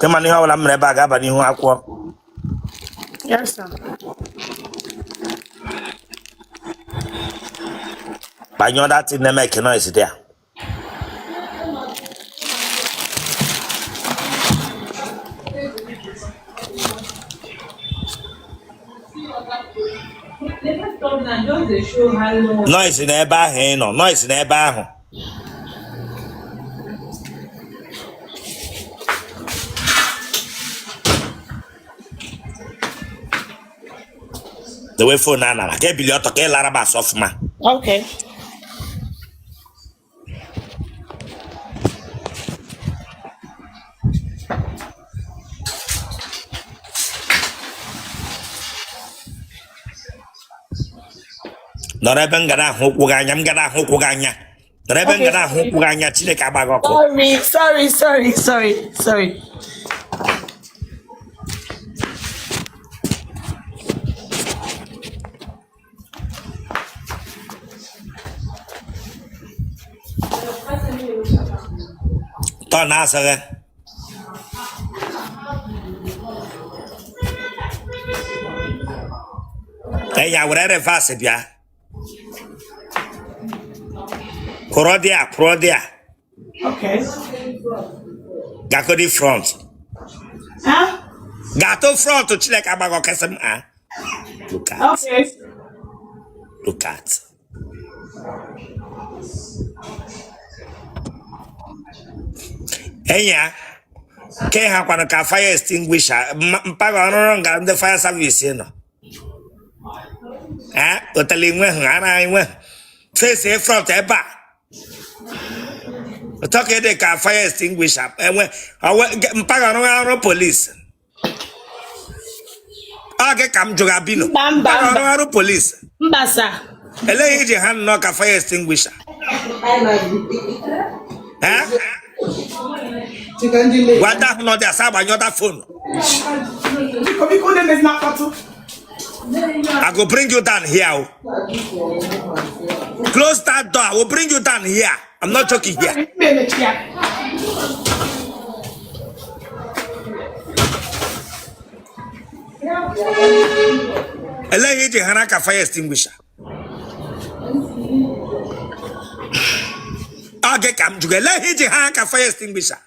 Ịma na ihe ọbụla m mere ebe a ga-aba n'ihu akwụkwọ. Yes, sir. Gbanyụọ that thing na-emeke noise dị a. Noise n'ebe ahụ ị nọ, noise n'ebe ahụ. Dewe phone a nara ka ebili ọtọ ka ị lara m asụ ọfụma. Okay. Nọrọ ebe m gara ahụ ụkwụ gị anya, m gara ahụ ụkwụ gị anya. Nọrọ ebe m Okay. gara ahụ ụkwụ gị anya, Chineke agba gị ọkụ. Sorry, sorry, sorry, sorry, sorry. Tọ na-asị gị enya were reverse bịa kwụrụ dị a, kwụrụ dị a. Okay. Gakodi front. Huh? Gatụ front, Chineke agba gị ọkụ sị m a. Look at. Okay. Look at. Enya ke ha kwanụ ka fire extinguisher mpaghara ọrụrụ nga ndị fire service nọ. Eh, otele inwe hụ ara inwe face front ebe a. Ụtọ ka dị ka fire extinguisher enwe mpaghara ọrụ ọrụ polisi. Ọ gị ka m jụrụ abino. Mba, mba, Mpaghara mba. ọrụ ọrụ polisi. Mba, sir. Elee ihe iji ha nnọọ ka fire extinguisher? Eh? Gwa ndị ahụ nọ dị asa agbanyụọ that phone. Biko, biko, na-emezina mkpọtụ. I go bring you down here. Oh. Close that door. I will bring you down here. I'm not joking here. Mmemechi ya. Elee ihe iji hara ka fire extinguisher? Ọ gị ka m jụrụ, elee ihe iji hara ka fire extinguisher?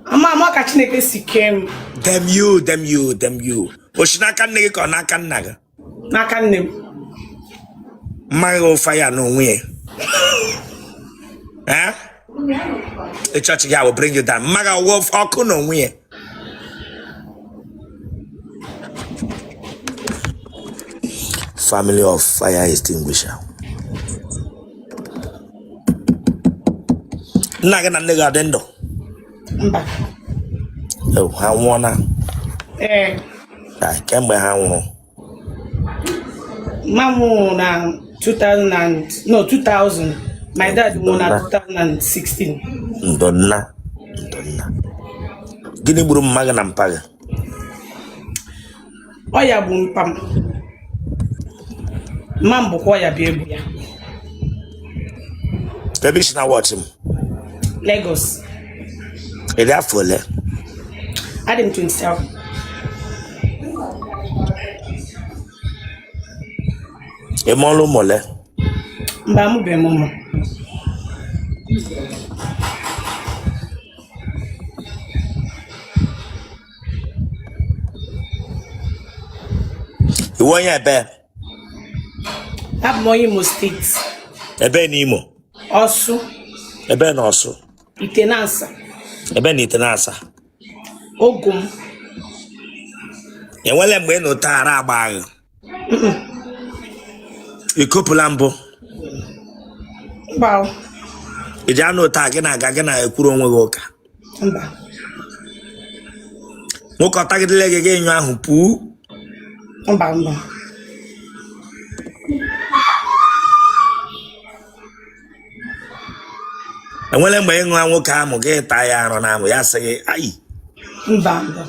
Ama ama ka Chineke si kee m. Damn you, damn you, damn you. O si n'aka nne gị ka ọ n'aka nna gị? N'aka nne m. Mma gị wụ fire n'onwe ya. Eh? The church guy will bring you down. Mma gị wụ ọkụ n'onwe ya. Family of fire extinguisher. Nna gị na nne gị ọ dị ndụ? Mba. Ha nwụọna? Ee. Kemgbe ha nwụrụ? Mma m nwụrụ na 2000 and, no, 2000. My dad nwụrụ na 2016. Ndo nna, ndo nna. Gịnị gburu mma gị na mpa gị? Ọya gburu mpa m. Mma m bụkwa ọya bịa egbu ya. Ebe i si na-watch m? Lagos. Ị dị afọ ole? Adị m 27. Ị mụọla ụmụ ole? Mba, amụbeghị m ụmụ. Ị wụ onye ebe? Abụ m onye Imo steeti. Ebe na Imo? Ọsụ. Ebe na Ọsụ? Itenansa. Ebe na Itenansa? Ogum. Enwele mgbe ị nọ taa ara agba gị? Ị kopụla mbụ? Mba. Ị ji anụ taa gị na-aga gị na-ekwuru onwe gị ụka? Mba. Nwoke ọ tagidele gị gị nyụ ahụ pụọ? Mba, mba. Enwele mgbe ị ṅụa nwoke amụ gị taa ya arụ na amụ ya sị gị ayi? Mba, mba.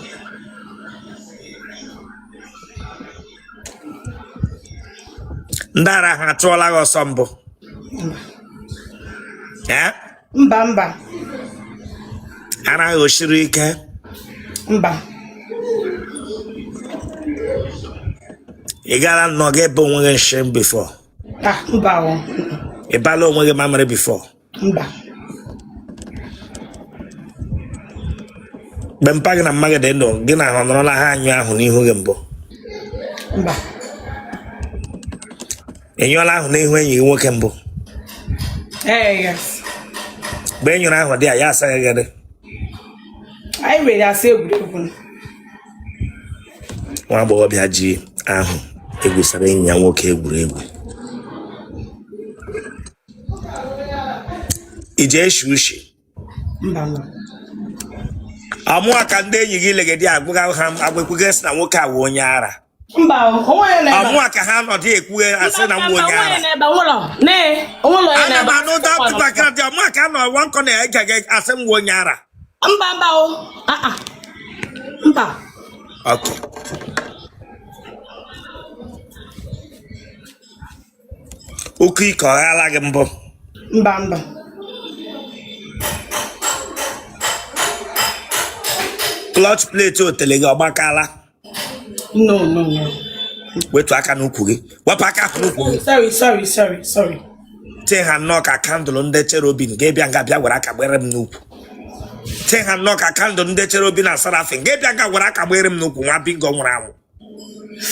Ndị ara ha achụọla gị ọsọ mbụ? Mba, mba. Ara ahụ o siri ike? Mba. Ị gaala nnọọ gị ebe onwe gị nshị before? Ah, mba o. Ị bala onwe gị mamịrị before? Mba. Mgbe mpa gị na mma gị dị ndụ, gị na ha nọrọla ha anyụ ahụ n'ihu gị mbụ? Mba. Ị nyụọla ahụ n'ihu enyi gị nwoke mbụ? Ee, yes. Mgbe ị nyụrụ ahụ dị a, ya asaghị gị dị? Anyị were asị egwuregwu. Nwa agbọghọbịa ji ahụ egwusara enyi ya nwoke egwuregwu. I ji eshi ushi? Mba, mba. Ọmụa ka ndị enyi gị legede agwụga ha agwa sị na nwoke a wụ onye ara. Mba, onwe ya na-ebe. Ọmụa ka ha nọdụ ekwughe asị na m wụ Mba, onye onwe ya ara. na-ebe nwụlọ. Nee, onwụlọ ya Ana m na-ebe. anụ ụda tụbakịrị dị ọmụa ka nọ nwa nkọ na-ege gị asị m wụ onye ara. Mba, mba o. Ah, ah. Mba. Okay. Oke ike ọ ghala gị mbụ? Mba, mba. Clutch plate otele gị ọ gbakala? No, no, no. Wetu aka n'ukwu gị, wepụ aka ahụ n'ukwu gị. Sorry, sorry, sorry, sorry. Tee ha nnọọ ka candle ndị cherubim ga-ebịa nga bịa were aka gbere m n'ukwu. Tee ha nnọọ ka candle ndị cherubim na seraphim ga-ebịa nga were aka gbere m n'ukwu, nwa bingo nwụrụ anwụ.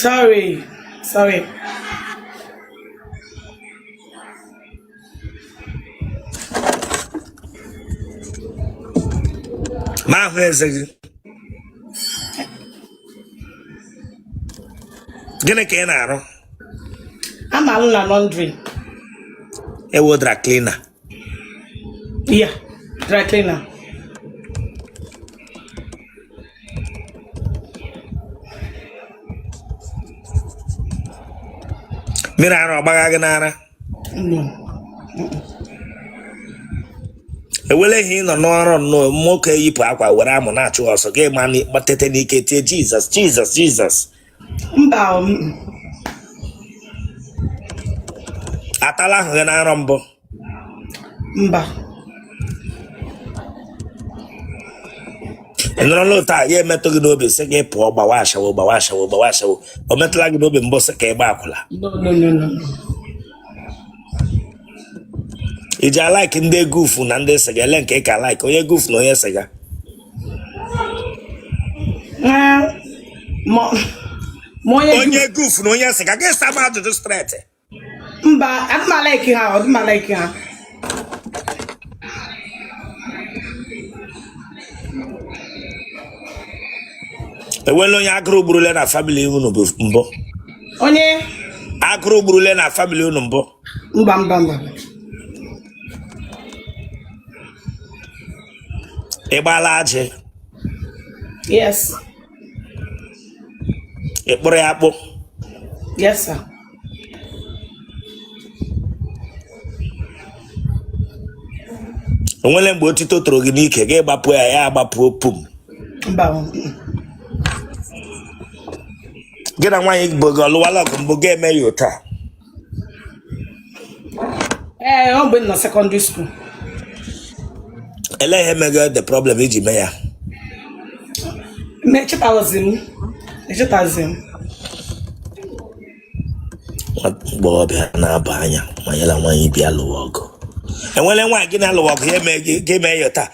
Sorry, sorry. Ma ahụ eze gị, gịnị ka ị na-arụ? Ama alụ na laundry. Ị wụ dry cleaner? Yeah, dry cleaner. Mmiri ara ọ gbagha gị n'ara? No. Ewele ihe ị nọ n'ọrụ nnọọ, nwoke eyipụ akwa were amụ na-achụ ọsọ gị, ma tete n'ike tie Jizọs, Jizọs, Jizọs? Mba. Atala ahụ gị n'arọ mbụ? Mba. Ị nọrọla otu a ya emetụ gị n'obi sị gị pụọ gbawa ashawo, gbawa ashawo, gbawa ashawo, o metụla gị n'obi mbụ sị ka ị gba akwụla? No, no, no, no. I ji alike ndị gufu na ndị siga, ele nke ị ka like, onye gufu na onye siga? Onye gufu na onye siga, gị sa m ajụjụ straight. Mba, adị m alike ha, ọ dị m alike ha. Enwela onye agụrụ gburule na family unu mbụ? Onye? Agụrụ gburule na family unu mbụ? Mba, mba, mba. Ị gbaala ajị? Yes. Ị kpụrụ ya akpụ? Yes, sir. Enwele mgbe otito toro gị n'ike, gị gbapụ ya, ya agbapụ pum? Mba. Gị na nwaanyị bụ gị ọlụwala ọgụ mbụ, ga eme ya otu a? Ee, ọ mgbe m nọ secondary school. Ele ihe mego the problem iji mee ya? Echetazi m, echetazi m. Nwa agbọghọbịa na-aba anya ma ya na nwaanyị bịa lụwa ọgụ. Enwele nwaanyị gị na-alụwa ọgụ, ya eme gị gị mee ya taa?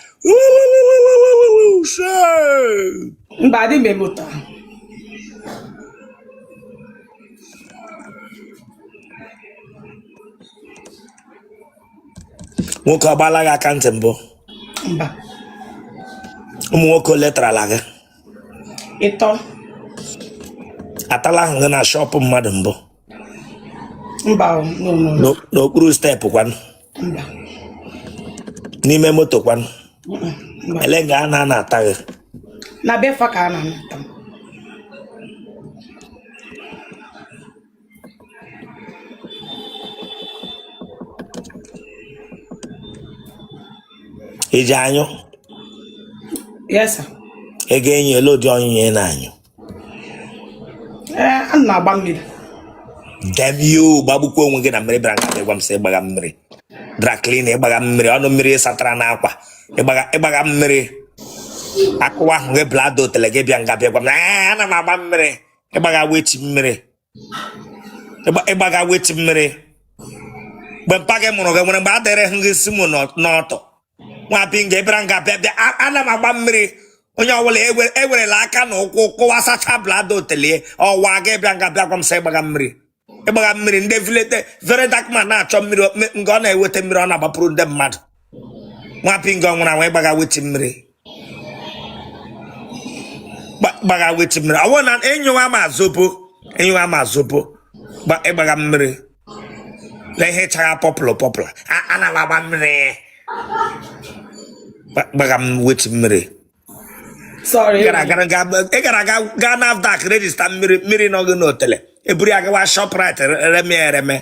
Mba, adị m eme ụtọ. Nwoke ọ gbaala gị aka ntị mbụ? Mba. Ụmụ nwoke ole tarala gị? 3. Atala ahụ gị na shop mmadụ mbụ? Mba, no, no, no. N'okpuru step kwanụ? Mba. N'ime moto kwanụ? Mba. Ele nga a na-ana ata gị? Na befa ka a na-anata m. Iji anyụ? Yes, sir. Ego enyi ele ụdị ọnyụnyụ ị na-anyụ? Ee, ana m agba mmiri. Damn you, gbagbukwa onwe gị na mmiri bịara nga gwa m sị ịgbaga mmiri. Dry clean, ịgbaga mmiri, ọnụ mmiri satara n'akwa, ịgbaga mmiri. Akụwa ahụ gị bladder otele gị bịa nga bịa gwa m na "Ee, ana m agba mmiri." Ịgbaga weti mmiri. Ịgbaga weti mmiri. Mgbe mpa gị mụrụ gị nwere mgbe a dịrị hụ gị si mụ n'ọtọ. Nwa binga ịbịara nga bịa bịa ana m agba mmiri. Onye ọbụla ewerela aka na ụkwụ kụwasacha bladder otele ọwa gị bịa nga bịa gwa m sị ịgbaga mmiri. Ịgbaga mmiri ndị village very dark man na-achọ mmiri nga ọ na-eweta mmiri ọ na-agbapụrụ ndị mmadụ. Nwa pinga ọ nwụrụ anwụ ịgbaga weti mmiri. Gbaga weti mmiri. Ọ bụrụ na ịnyụwa ma zobo, ịnyụwa ma zobo, ịgbaga mmiri. Lee ihe chara purple purple. Ana m agba mmiri. Gbaga m weti mmiri. Sorry. Ị gara gara ị gara ga gaa NAFDAC register mmiri mmiri nọ gị n'otele eburu ya gawa Shoprite reme ya ereme.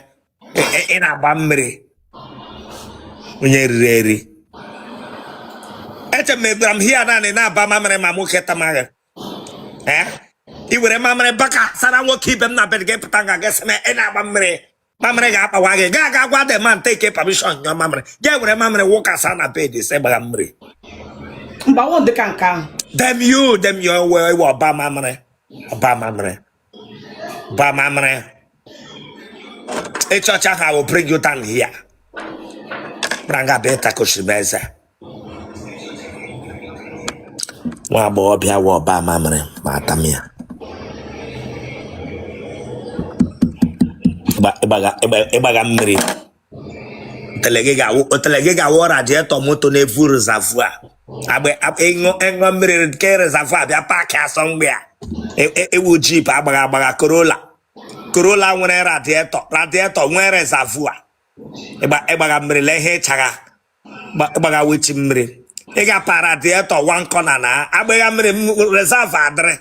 Ị na-agba mmiri onye riri eri. Eche m egbara m hia naanị na-aba mamịrị ma nwoke tamaghị. Ee, ị were mamịrị baka sara nwoke ibe m na bed gị pụta nga gị sị m ị na-agba mmiri. Mamịrị ga-akpawa gị gaa ga gwa the man take permission nyụọ mamịrị. Ga were mamịrị wụkasa na bed sị gbagha mmiri. Mba, ọ dị ka nke ahụ. Damn you, damn you, ewe ewe ọba mamịrị, ọba mamịrị, ọba mamịrị. Ịchọcha ha will bring you down here. Branga beta koshiri m eze. Nwa agbọghọbịa wụ ọba mamịrị ma ata m ya. Ịgbaga mmiri. Otele gị ga-awụ radiator moto na-evu reservoir. Agba ịṅụ mmiri nke reservoir bịa park asọ mgbe a. Ewu jeep agbagha agbagha Corolla. Corolla nwere radiator, radiator nwee reservoir. Ịgbagha mmiri lee ihe ịchagha. Ịgbagha wechi mmiri. Ị ga-apa radiator one corner na agbagha mmiri reservoir adịrị.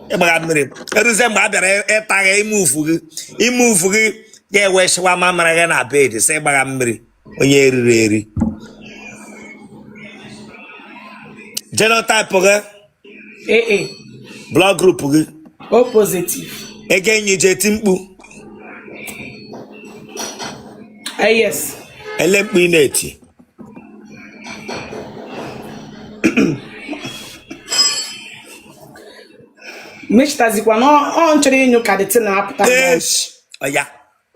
Ịgbagha mmiri eruzie mgbe a bịara ịta gị ime ufu gị ime ufu gị ga-ewesịwa mamịrị gị na bed sị ịgbagha mmiri onye eriri eri. Genotype gị? AA. Blood group gị? O positive. Ego enyi ji eti mkpu? Yes. Ele mkpu ị na-eti? Mechitazikwa na ọ nchọrọ ịnyụ ka the thing na-apụta. Eish! Ọya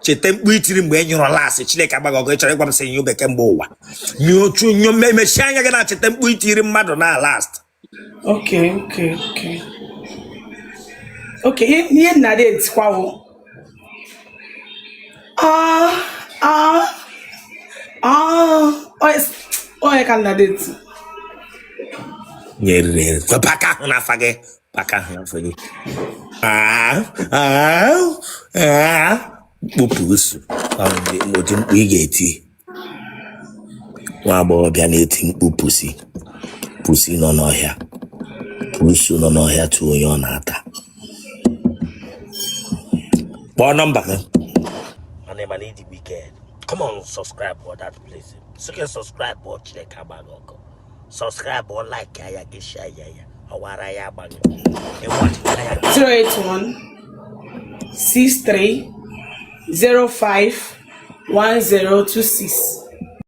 cheta mkpu itiri mgbe ị nyụrụ last. Chineke agbaghị ọgụ. Ị chọrọ ịgwa m sị nyụ bekee mgbe ụwa nyụchu nyụ mechie anya gị na-cheta mkpu itiri mmadụ na last. Okay, ihe nna dị etikwa wụ ah ah ah onye ka nna dị eti. Nyeriri eri. Wepụ aka ahụ n'afa gị, aka ahụ n'afa gị. Ah ah ah, mkpụpụ usu. Ụdị mkpu ị ga-eti, nwa agbọghọbịa na-eti mkpu pussy pussy nọ n'ọhịa, pusu nọ n'ọhịa tụọ onye ọ na-ata. Kpọọ nọmba gị. Mana ịdị wicked. Come on, subscribe for that place. Sị subscribe ọ Chineke agbaghị ọkụ. Subscribe ọ, like ya gị, share ya ya ọwara ya agbaghị ịwatchịcha ya. 081 63 05 1026.